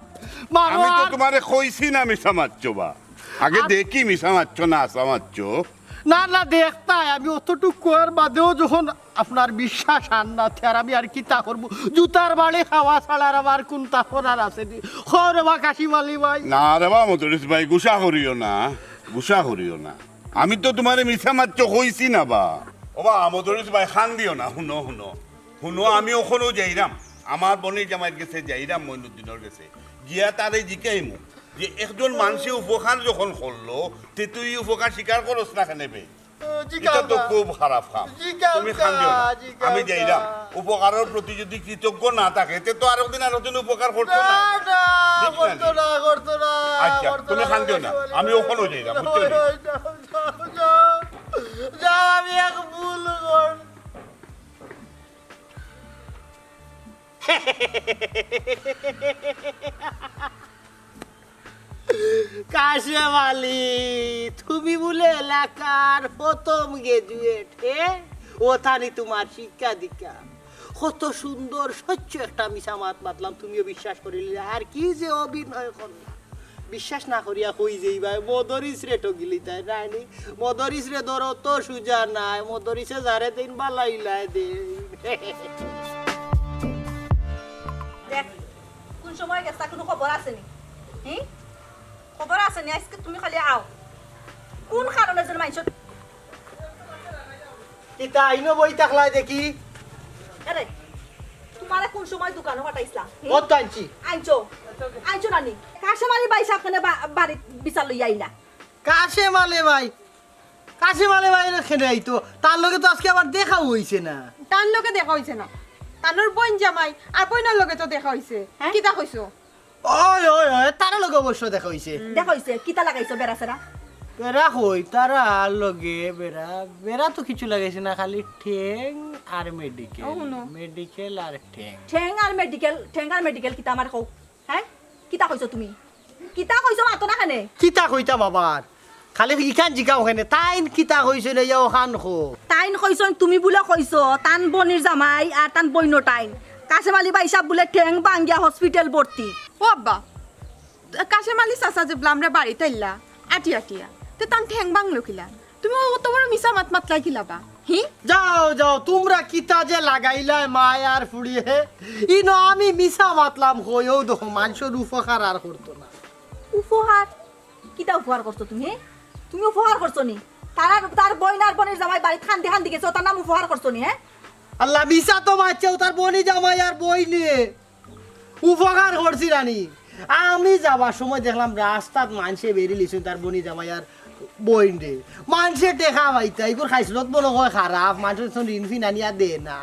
মারো আমি তো আর তুমারে কইছি না মিছা মাতছো বা। আগে আর দেখি মিছা মাতছো না হাছা মাতছো। না, না, দেখতায়, আমি অতটুক কওয়ার বাদেও যখন আপনার বিশ্বাস আর না, তে আর আমি আর কিতা করমু? জুতার বাড়ি খাওয়া ছাড়া আর আমার কুনতা করার আছে নি? কও রে বা কাশিম আলী ভাই। না রে বা মদরিছ ভাই, গুসা করিও না, গুসা করিও না। আমি তো তুমারে মিছা মাতছো কইছি না বা। ও বা মদরিছ ভাই, খান দিও না, হুনো, হুনো। হুনো, আমি অখনউ যাইরাম, আমার বইনর জামাইর গেছে যাইরাম, মইনুদ্দিনর গেছে। গিয়া তারে জিকাইমু যে একজন মানষে উপকার যখন করলো, তে তুই ই উপকার স্বীকার করস না কেনে বে? ও, জিকাও ইটা তো না। খুব খারাপ কাম। জিকাও তুমি খান দিও না। না, জিকাও আমি যাইরাম। না। উপকারর প্রতি যদি কৃতজ্ঞ না থাকে, তে তো আরোদিন আরোদিন উপকার করতো না। না, না, ঠিক না করতো নি? না, করতো না, আচ্ছা, করতো তুমি না, খান দিও না। করতো না। আমি অখনউ যাইরাম, বুঝছো নি? যাও, যাও, যাও। যাও, আমি এক ভুল কর- কাশেম আলী, তুমি বুলে এলাকার প্রথম graduate, হে? অতানি তুমার শিক্ষা দীক্ষা। কত সুন্দর স্বচ্ছ একটা মিছা মাত মাতলাম, তুমিও বিশ্বাস করিলে। আর কি যে অভিনয় করলা। বিশ্বাস না করিয়া কই যাইবায়, মদরিছরে ঠগিলিতায় নায় নি? মদরিছরে ধরা তো সুজা নায়, মদরিছে যারে দেইন বালা ইলায় দেইন। দেখ, কুন সময় গেছলা, কুনু খবর আছে নি? হি? খবর আছে নি? আইজকে তুমি খালি আও। কুন কারণে যেন মানষর কিতা ইনো বই থাকলায় দেখি? আরে, তুমারে কুন সময় দোকানো পাঠাইছলাম? হি? কত আনছি? আনছো? আনছো না নি? কাশেম আলী ভাইসাব কেনে বা-, বাড়িত বিচার লইয়া আইলা? কাশেম আলী ভাই, কাশেম আলী ভাই কেনে আইতো? তার লগে তো আইজকে আমার দেখাও অইছে না। তার লগে দেখা অইছে না? তানর বইন জামাই আর বইনর লগে তো দেখা অইছে। হে? কিতা কইছো? অয়, অয়, অয়, তার লগে অবশ্য দেখা অইছে। দেখা অইছে? কিতা লাগাইছো বেড়া-সেড়া? বেড়া কই, তারার লগে বেড়া, বেড়া তো কিচ্ছু লাগাইছি না, খালি ঠেং আর মেডিকেল। ও, হুনো। মেডিকেল আর ঠেং। ঠেং আর মেডিকেল, ঠেং আর মেডিকেল কিতা আমারে কও? হে? কিতা কইছো তুমি? কিতা কইছো মাতো না কেনে? কিতা কইতাম আবার? খালি ইখান জিকাও কেনে? তাইন কিতা কইছইন, ইয়া অখান কও। তাইন কইছইন, তুমি বুলে কইছো, তান বইনর জামাই আর তান বইনর টাইন। কাশেম আলী ভাইসাব বুলে ঠেং ভাঙ্গিয়া হসপিটাল ভর্তি। ও আব্বা, কাশেম আলী চাচা যে বুলে আমরার বাড়িত আইলা, আটিয়া আটিয়া। তে তান ঠেং ভাঙলো কিলা? তুমি অত বড় মিছা মাত মাতলায় কিলা বা? হি? যাও, যাও, তুমরা কিতা যে লাগাইলায় মায়ার ফুড়িয়ে। ইনো আমি মিছা মাতলাম কইও দেখো, মানষর উপকার আর করতো না। উপহার? কিতা উপহার করছো তুমি, হে? তুমি উপহার করছো নি? তার, তার বইন আর বইনর জামাই বাড়িত কান্দি কান্দি গেছে, অতার নাম উপহার করছো নি, হে? আল্লাহ, মিছা তো মাতছে, অউ তার বইন জামাই আর বইনে। উপকার করছি নানি। আমি যাবার সময় দেখলাম রাস্তাত মানষে বেড়ি লিছইন তার বইন জামাই আর বইনরে। মানষে টেকা পাইতা, ইগুর খাইছলত বড় অয় খারাপ, মানষর কাছে ঋণ ফিন আনিয়া দে না।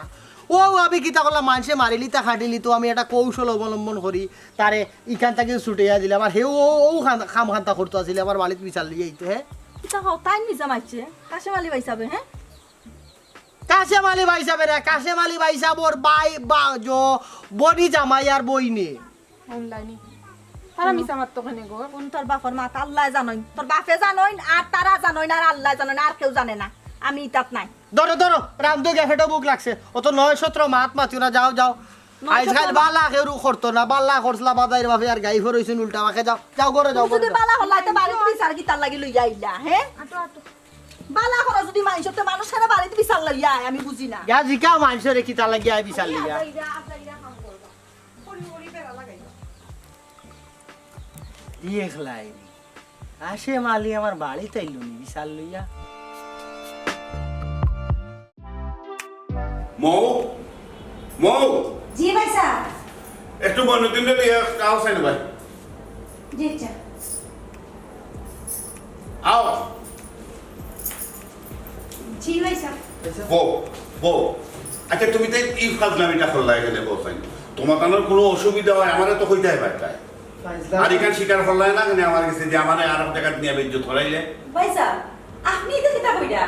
অউ আমি কিতা করলাম, মানষে মারিলিতা খাটিলিতো আমি একটা কৌশল অবলম্বন করি, তারে ইখান থাকি ছুটাইয়া দিলাম। আর হেউ অউ, অউ খান-, কাম খান্তা করতো আছিল, আমার বাড়িত বিচার লইয়া আইতো, হে? কিতা কও, তাইন মিছা মাতছে? কাশেম আলী ভাইসাবে, হে? কাশেম আলী ভাইসাবে রে, কাশেম আলী ভাইসাবর বাই বা-, জো-, বইন জামাই আর বইনে। অনলাইনে। তারা মিছা মাততো কেনে গো? কুন তোর বাপর মাত আল্লায় জানইন, তোর বাপে জানইন, আর তারা জানইন, আর আল্লায় জানইন, আর কেউ জানে না। আমি ইতাত নাই। ধরো, ধরো, রান্ধো গিয়া, পেটো ভুক লাগছে। অত নয় সতেরো মাত মাতিও না, যাও, যাও। নয় আইজকাইল সতেরো মাত। বালা কেউ করতো না, বালা করছলা বাদাইর বাপে আর গাই ফরইছইন উল্টা বাঁকে, যাও, যাও, ঘরো যাও, তুমি ঘরো যদি যাও। বালা করলায়, তে বাড়িত বিচার কিতার লাগি লইয়া আইলা, হে? আটো, আটো। বালা করো যদি মানষর, তে মানুষ কেনে বাড়িত বিচার লইয়া আয়, আমি বুঝি না। গিয়া জিকাও মানষরে কিতার লাগি আয় বিচার লইয়া। দেখলায় নি। কাশেম আলী আমার বাড়িত আইলো নি বিচার লইয়া। মৌ, মৌ। জি ভাইসাব। একটু মনুদ্দিনরে লইয়া আও চাইন ভাই। জি আচ্ছা। আও। জি ভাইসাব। বউ, বউ। আচ্ছা, তুমি তো ই ফাজলামিটা করলায় কেনে বউ চাইন? তুমাতানর কুনু অসুবিধা অয়, আমারে তো কইতায় পারতায়। ফাজলামি। আর ইখান স্বীকার করলায় না কেনে আমার গেছে যে আমারে আর এক জাগাত নিয়া বেইজ্জত করাইলে? ভাইসাব, আপনে ইতা কিতা কইরা?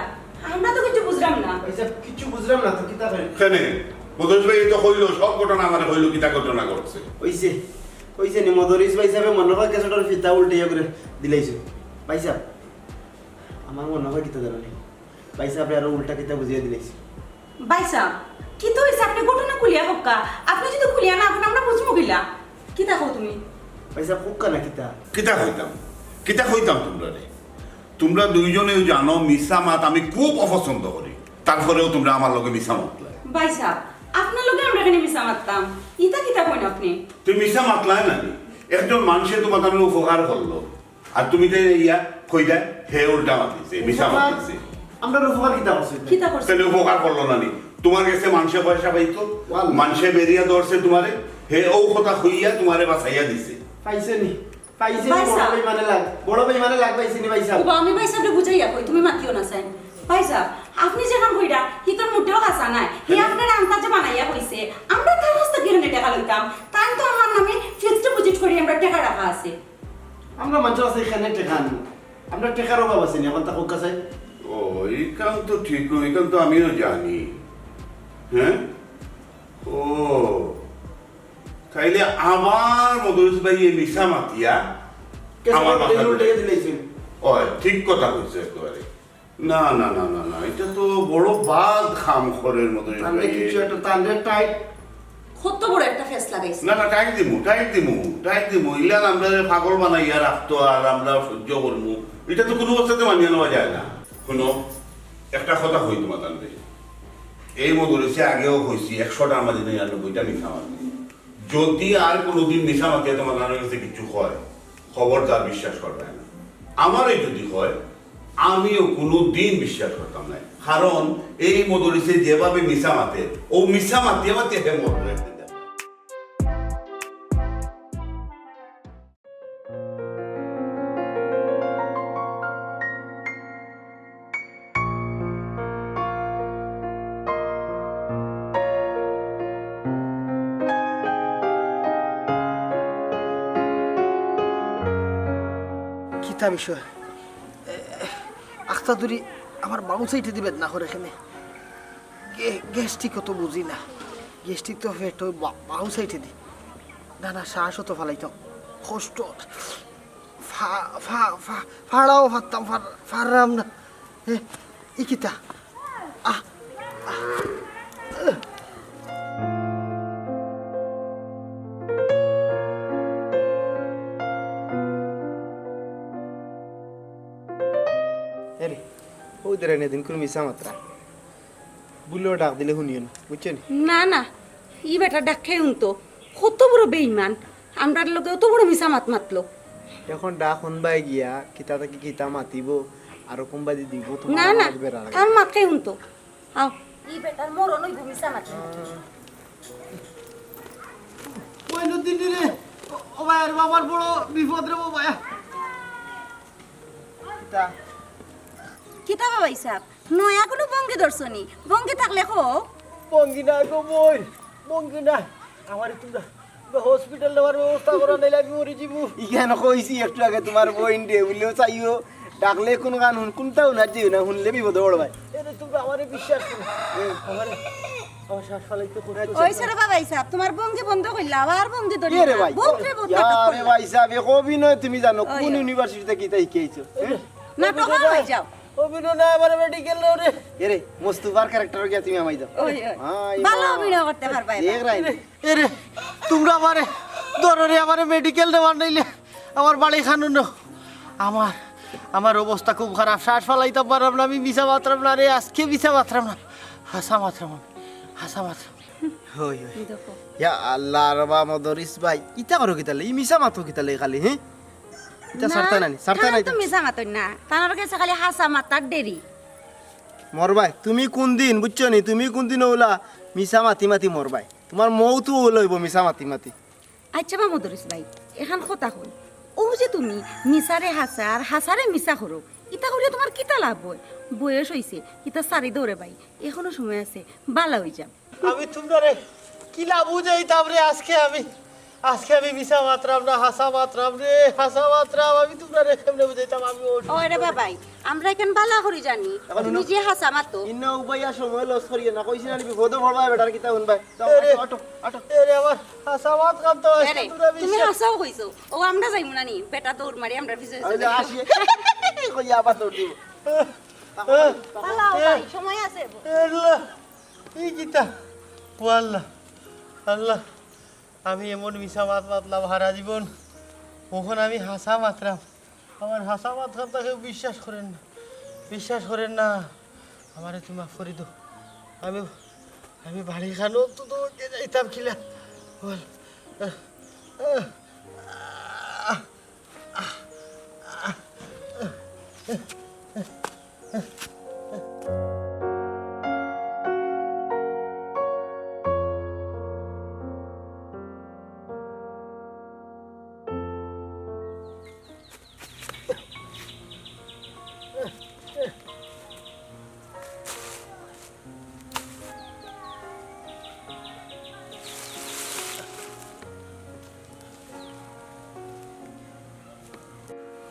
আমরা তো কিচ্ছু বুঝরাম না। ভাইসাব, কিচ্ছু বুঝরাম না তো, কিতা কইরা? কেনে? মদরিছ ভাইয়ে তো কইলো, সব ঘটনা আমারে কইলো, কিতা ঘটনা ঘটছে। অইছে, অইছে নি, মদরিছ ভাইসাবে মনো অয় কেসেটর ফিতা উল্টাইয়া করি দিলাইছে। ভাইসাব, আমার মনো অয় কিতা জানো নি? ভাইসাবরে আরো উল্টা কিতা বুঝাইয়া দিলাইছে। ভাইসাব, কিতা অইছে? আপনে ঘটনা খুলিয়া কউক্কা। আপনে যদি খুলিয়া না কইন, আমরা বুঝমু কিলা? কিতা কও তুমি? ভাইসাব, কউক্কা না কিতা? কিতা কইতাম? কিতা কইতাম তুমরারে? তুমরা দুইজনেউ জানো মিছা মাত আমি খুব অপছন্দ করি। তারপরেও তুমরা আমার লগে মিছা মাতলায়। ভাইসাব, আপনার লগে আমরা কেনে মিছা মাততাম? ইতা কিতা কইন আপনে? তুমি মিছা মাতলায় না নি? একজন মানষে তুমাতানর উপকার করলো, আর তুমি তাইন ইয়া কইরায়, হে উল্টা মাতিছে, মিছা মাতিছে। আমরার উপকার কিতা করছে? কিতা করছে? তাইলে উপকার করলো না নি? তুমার গেছে মানষে পয়সা পাইতো, ওয়াল্লাহ। মানষে বেড়িয়া ধরছে তুমারে, হে অউ কথা কইয়া তুমারে বাঁচাইয়া দিছে। পাইছে নি? পাইছে নি? ভাইসাব। বড় বেইমানে লাগ, বড় বেইমানে লাগ পাইছে নি ভাইসাব? ওবা, আমি ভাইসাবরে বুঝাইয়া কই, তুমি মাতিও না চাইন। ভাইসাব, আপনে যেখান কইরা, হিখান মোটেও হাছা নায়। হে আপনারে আন্দাজে বানাইয়া কইছে। আমরা তার কাছ থাকি কেনে টেকা লইতাম? তাইন তো আমার নামে fixed deposit করি আমরা টেকা রাখা আছে। আমরা মানষর কাছে কেনে টেকা আনমু? আমরার টেকার অভাব আছে নি, অখন তা কউক্কা চাই। ও, ইখান তো ঠিক, ইখান তো আমিও জানি। হে? ও, তাইলে আবার মদরিছ ভাইয়ে মিছা মাতিয়া কেসেটর আমার মাথাত উল্টাইয়া দিলাইছে। ওই, ঠিক কথা কইছো একেবারে। না, না, না, না, না, ইটা তো বড় বাদ কাম করের মতো। তানরে কিছু একটা, তানরে টাইট। কত বড় একটা ফেস লাগাইছে। না, না, টাইট দিমু, টাইট দিমু, টাইট দিমু। ইলান আমরারে পাগল বানাইয়া রাখতো আর আমরা সহ্য করমু। ইটা তো কুনু অবস্থাতে মানিয়া নেওয়া যায় না। হুনো, একটা কথা কই তুমাতানরে। এই মদরিছে আগেও কইছি, একশোটার মাঝে নিরানব্বইটা মিছা মাতে। যদি আর কুনুদিন মিছা মাতিয়া তুমাতানর গেছে কিচ্ছু কয়, খবরদার বিশ্বাস করবায় না। আমারে যদি কয়, আমিও কুনুদিন বিশ্বাস করতাম নায়, কারণ এই মদরিছে যেভাবে মিছা মাতে, অউ মিছা মাতিয়া মাতিয়া হে মরবো একদিন। কিতা বিষয়? এ, আখতা ধরি আমার বাউ সাইডে দি বেদনা করে কেনে। গে-, গ্যাস্ট্রিক অত বুঝি না। গ্যাস্ট্রিক তো পেটো বা-, বাউ সাইডে দি। না, না, শ্বাস অত ফালাইতাম। কষ্ট। ফা-, ফা-, ফা-, ফাড়াও ফারতাম, ফার-, ফাররাম না। এ, ই কিতা? আহ, আহ, আহ। এরে, অউ দেরে নে দিন কুরু মিছা মাতরা। বুলেও ডাক দিলে হুনিও না, বুঝছো নি? না, না, ই বেটা ডাক খাই হুনতো। কত বড় বেইমান, আমরার লগে অত বড় মিছা মাত মাতলো। এখন ডাক হুনবায় গিয়া কিতা থাকি কিতা মাতিবো, আর কোনবাদি দিব তোমার না, না, আমার বেড়ার আগে। তার মাত খাই হুনতো। আও, ই বেটার মরণ অইবো মিছা মাত। মইনুদ্দিন রে, ও, ও ভাই, আরে বাবার বড় বিপদ রে বাবা। কিতা? কিতা বাবা হিসাব? নয়া কুনু ভঙ্গি ধরছো নি? ভঙ্গি থাকলে কও। ভঙ্গি নাই গো বইন, ভঙ্গি নাই। আমারে তুমরা, তুমরা হসপিটাল নেওয়ার ব্যবস্থা করো, নাইলে আমি মরি যিমু। ইখান কইছি একটু আগে তুমার বইনরে, বুলেও চাইও, ডাকলে কুনু গান হুন, কুনটাও না যেও না, হুনলে বিপদে পড়বায়। এরে তুমরা আমারে বিশ্বাস করো। আমারে, আমার শ্বাস ফালাইতে কষ্ট অইছে রে বাবা হিসাব, তুমার ভঙ্গি বন্ধ করিলাও, আর ভঙ্গি ধরিও না। এরে ভাই, বহুত রে বহুত ইয়া নাটক রে করিলাও। ভাই সাহেব, এক অভিনয় তুমি জানো, ওই, কোন ওই। ইউনিভার্সিটিতে কিতা শিখাইছো? হ্যাঁ? নাটক অভিনয় হয় না। যাও। অভিনয় না, আমারে মেডিকেল নেও রে। এরে, মোস্তফার ক্যারেক্টারো গিয়া তুমি হামাই যাও। ওই, ওই। ভালো অভিনয় করতে পারবা এবার। দেখ রাইন। এরে, তুমরা আমারে ধরো রে, আমারে মেডিকেল নেওয়ার নাইলে আমার বাড়ি খানো নেও। আমার, আমার অবস্থা খুব খারাপ, শ্বাস ফালাইতাম পাররাম না, আমি মিছা মাতরাম না রে, আজকে মিছা মাতরাম না, হাছা মাতরাম আমি, হাছা মাতরাম। হই, হই। দেখো। ইয়া আল্লাহ, রে বা মদরিস ভাই, ইতা করো কিতালে? ই মিছা মাতো কিতালে খালি, হ্যাঁ? ইতা না, ছাড়তা নানি, ছাড়তা তারা নাই তো তো। মিছা মাতইন না, তারার গেছে খালি হাছা মাতার দেরি। মরবায়, তুমি কুনদিন, বুঝছো নি? তুমি কুনদিন অউলা মিছা মাতি মাতি মরবায়। তুমার মউত অউলা অইবো মিছা মাতি মাতি। আচ্ছা বা মদরিস ভাই, এখান কথা কই, অউ যে তুমি মিছারে হাছা আর হাছারে মিছা করো, ইতা করিয়া তুমার কিতা লাভ অয়? বয়স অইছে, ইতা ছাড়ি দেও রে ভাই, এখনো সময় আছে, বালা অই যাও। আমি তুমরারে কিলা বুঝাইতাম রে আজকে আমি, আজকে আমি মিছা মাতরাম না, হাছা মাতরাম রে, হাছা মাতরাম, আমি তুমরারে কেমনে বুঝাইতাম আমি অসুস্থ। ওরে বাবাই, আমরা ইখান বালা করি জানি, এখন তুমি হুনো। যে হাছা মাতো। ইন্না উবাইয়া সময় লস করিও না, কইছি না নি বিপদে পড়বায় বেটার কিতা হুনবায়। যাও, এরে, আটো, আটো, আটো। এরে আমার হাছা মাত কান্ত আছে, এরে, তুমরা তুমি বিশ্বাস হাছাও কইছো। ও আমরা যাইমু না নি, বেটা দৌড় মারি আমরার পিছে পিছে আমি যাইমু। আসি। কইয়া আবার দৌড় দিব। পালাও ভাই, সময় আছে। এ আল্লাহ, ই কিতা? ও আল্লাহ, আল্লাহ, আমি এমন মিছা মাত মাতলাম হারা জীবন, অখন আমি হাছা মাতরাম। আমার হাছা মাত কথা কেউ বিশ্বাস করের না, বিশ্বাস করের না। আমারে তুমি মাফ করি দেও। আমি, আমি বাড়ি খানো তো তোমাকে যাইতাম কিলা। বল।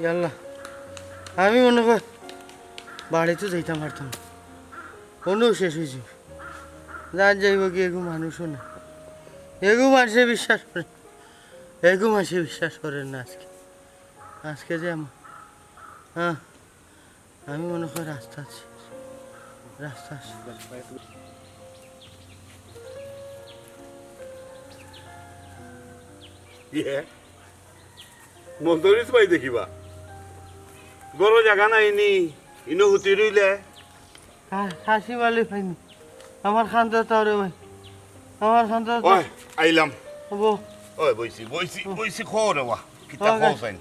ইয়াল্লা, আমি মনে কর বাড়িত যাইতাম পারতাম না। অনো শেষ অইছে। জান যাইবো কি, এগু মানুষও না। এগু মানষে বিশ্বাস করে, এগু মানষে বিশ্বাস করের না আজকে। আজকে যে আমা-, হ্যাঁ, আমি মনে করি রাস্তা আছি, রাস্তা আছি। ইয়ে, মদরিছ ভাই দেখিবা, ঘরো জাগা নাই নি, ইনো হুতি রইলে। কা-, কাশিম আলী ভাই নি? আমার খান্দা তাও রে ভাই, আমার খান্দা তাও। ওই, আইলাম। হবো। ওই, বইছি, বইছি, ও। বইছি, খো রে বা, কিতা ও, খো কাশ-, চাইন?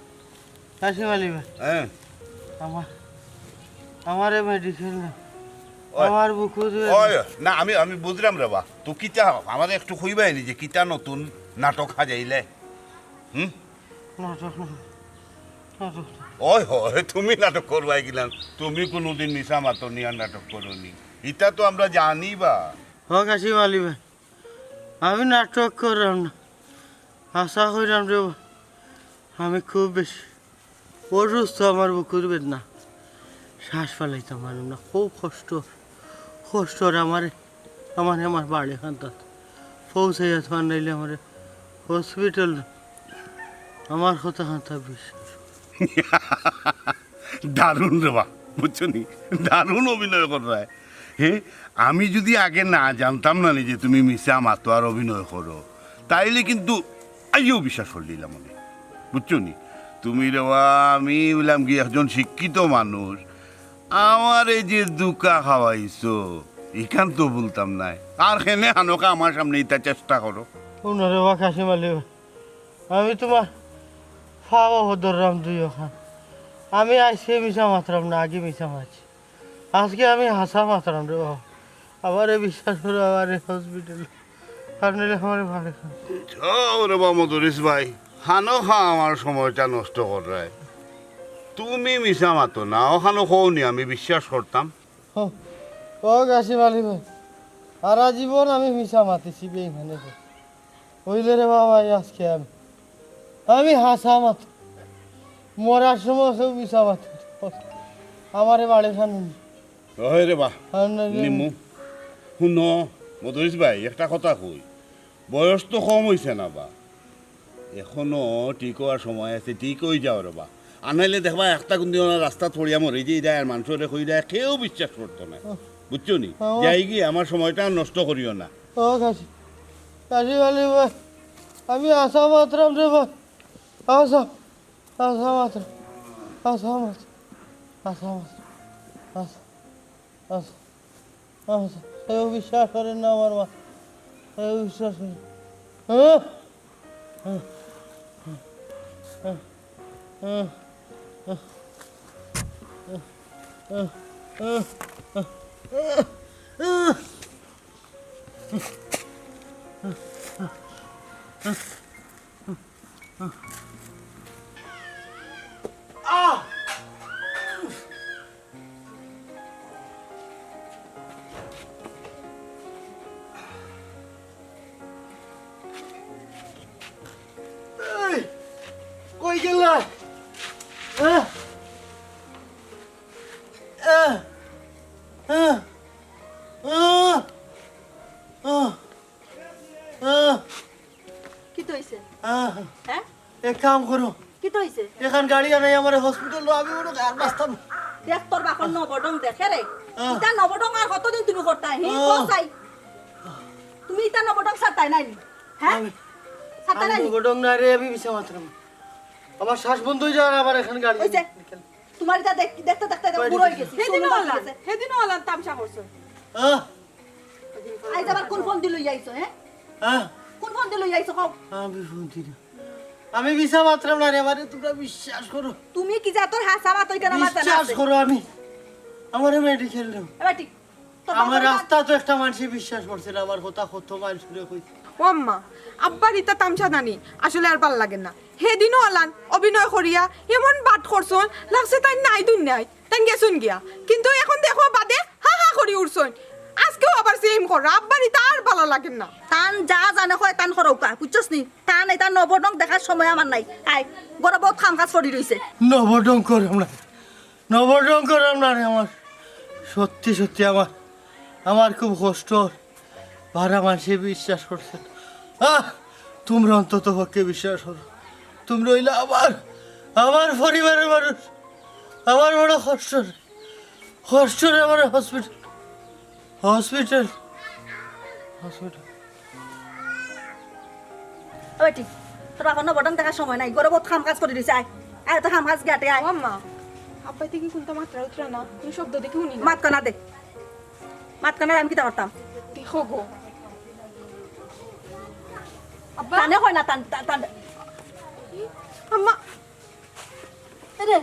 কাশিম আলী ভাই। হ্যাঁ। আমার, আমারে মেডিকেল না। ওই। আমার বুকু ধরে ওই, না, আমি, আমি বুঝলাম রে বা। তো কিতা, আমারে একটু কইবায় নি যে কিতা নতুন নাটক সাজাইলে? হুম? নাটক না। নাটক না। ওই, ওই, তুমি নাটক করবায় কিলান? তুমি কোনোদিন মিছা মাতো নি আর নাটক করো নি। ইতা তো আমরা জানি বা। ও কাশিম আলী ভাই, আমি নাটক করলাম না। আশা করিলাম রে বা, আমি খুব বেশি অসুস্থ, আমার বুকুর বেদনা, শ্বাস ফালাইতাম পারলাম না, খুব কষ্ট, কষ্ট। আর আমারে, আমারে আমার বাড়ি খান্তাত পৌঁছাইয়া থান নাইলে আমারে হসপিটাল না, আমার কথা খান্তা বিশ্বাস। দারুণ রে বা, বুঝছো নি? দারুণ অভিনয় কররায়। হে, আমি যদি আগে না জানতাম না নি যে তুমি মিছা মাতো আর অভিনয় করো, তাইলে কিন্তু আইও বিশ্বাস করিলিলাম আমি, বুঝছো নি? তুমি রে বা, আমি অইলাম কি একজন শিক্ষিত মানুষ, আমারে যে ধুকা খাওয়াইছো, ইখান তো বলতাম নায়। আর কেনে হানকা আমার সামনে ইতা চেষ্টা করো? হুনো রে বা কাশিম আলী ভাই, আমি তুমার পাও ধররাম দুইওখান। আমি আইজকে মিছা মাতরাম না, আগে মিছা মাতছি। আইজকে আমি হাছা মাতরাম রে বাবা। আমারে বিশ্বাস করো, আমারে হসপিটাল, আর নাইলে আমারে বাড়ি খান। যাও রে বা মদরিছ ভাই, হানকা আমার সময়টা নষ্ট কররায়। তুমি মিছা মাতো না, অখানো কওনি আমি বিশ্বাস করতাম। ও, ও কাশিম আলী ভাই, সারা জীবন আমি মিছা মাতিছি, বেইমানি করি। অইলে রে বাবা, আইজকে আমি, আমি হাছা মাত, মরার সময় কেউ মিছা মাতে। আমারে বাড়ি খান। ওই রে বা, আর না রে। নিমু। হুনো, মদরিছ ভাই, একটা কথা কই, বয়স তো কম অইছে না বা, এখনো ঠিক অওয়ার সময় আছে, ঠিক অই যাও রে বা। আর নাইলে দেখবা একটা কুনদিন রাস্তাত পড়িয়া মরি যাইরায়, আর মানষরে কইরায়, কেউ বিশ্বাস করতো নায়। ও। বুঝছো নি? ও। যাইগি, আমার সময়টা আর নষ্ট করিও না। ও কাশি, কাশিম আলী ভাই, আমি হাছা মাতরাম রে ভাই, হাছা, হাছা মাতরাম, হাছা মাতরাম, হাছা মাতরাম, হাছা। আচ্ছা, আচ্ছা, কেউ বিশ্বাস করে না আমার মাত, কেউ বিশ্বাস করে না। হ্যাঁ? এই, কই গেলা? হ্যাঁ? আহ, আহ, আহ, আহ, আহ, কিতা অইছে? আহ। হ্যাঁ? এক কাম করো। কিতা অইছে? এখান গাড়ি আনাই আমারে হসপিটাল লো, আমি ওরে আর বাঁচতাম না। দেখ তোর বাপর নবডং দেখে রে। আহ। ইতা নবডং আর কতদিন তুমি করতায়, হি? আহ। কও চাই। তুমি ইতা নবডং ছাড়তায় নায় নি? হ্যাঁ? আমি, ছাড়তায় আমি নায় নি? নবডং না রে, আমি মিছা মাতরাম। আমার শ্বাস বন্ধ অই যার, আবার এখান গাড়ি অইছে। আনাই। তুমার ইতা দেখ-, দেখতে দেখতে তো কয়দিন বুড়া অই গেছি। হেদিনও অলান, হেদিনও অলান তামশা করছো। আহ। আইজ আবার কুন ফন্দি লইয়া আইছো, হ্যাঁ? আহ। কুন ফন্দি লইয়া আইছো, কও? আমি ফন্দি না। আমি মিছা মাতরাম না রে, আমারে তুমরা বিশ্বাস করো। তুমি কি জাতর হাছা মাত, অইটা না মাত না বিশ্বাস আছে? করো আমি। আমারে মেডিকেল নেও। এবার ঠিক। তোর আমার বাপরে রাস্তাত তো একটা মানষে বিশ্বাস করছে না, আমার কথা কত মানষরে কইছি। ও আম্মা, আব্বার ইতা তামশা নানি, আসলে আর ভালা লাগে না। হেদিনও অলান অভিনয় করিয়া এমন বাট করছইন, লাগছে তাইন নাই দুনিয়াত, তাইন গেছইন গিয়া। কিন্তু এখন দেখো বাদে হা হা করি উঠছইন। আইজকেও আবার same কররা, আব্বার ইতা আর ভালা লাগে না। তান যা জানে কয় তান করউক্কা, বুঝছস নি? তান ইতা নবডং দেখার সময় আমার নাই। আয়, ঘরো বউত কাম কাজ পড়ি রইছে। নবডং কররাম না। নবডং কররাম না রে আমার। সত্যি সত্যি আমার, আমার খুব কষ্ট অর। বারা মানষে বিশ্বাস করছে না। আহ, তুমরা অন্তত পক্ষে বিশ্বাস করো। তুমরা অইলা আমার, আমার পরিবারর মানুষ। আমার বড় কষ্ট রে। কষ্ট রে আমার হসপিটাল। হসপিটাল। হসপিটাল। ও বেটি, তোর বাপর নবডং দেখার সময় নাই, ঘরো বউত কাম কাজ করি রইছে, আয়। আয়, তো কাম কাজ গিয়া আটে, আয়। ও আম্মা, আব্বাই দেখি কুনতা মাতরা উতরা না, কুনু শব্দ দেখি হুনি না। মাত কানা দে। মাত কানা দে, আমি কিতা করতাম? দেখো গো। আব্বা। কানে কয় না, তান, তান, তান। আম্মা। এরে।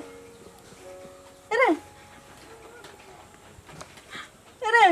এরে। এরে।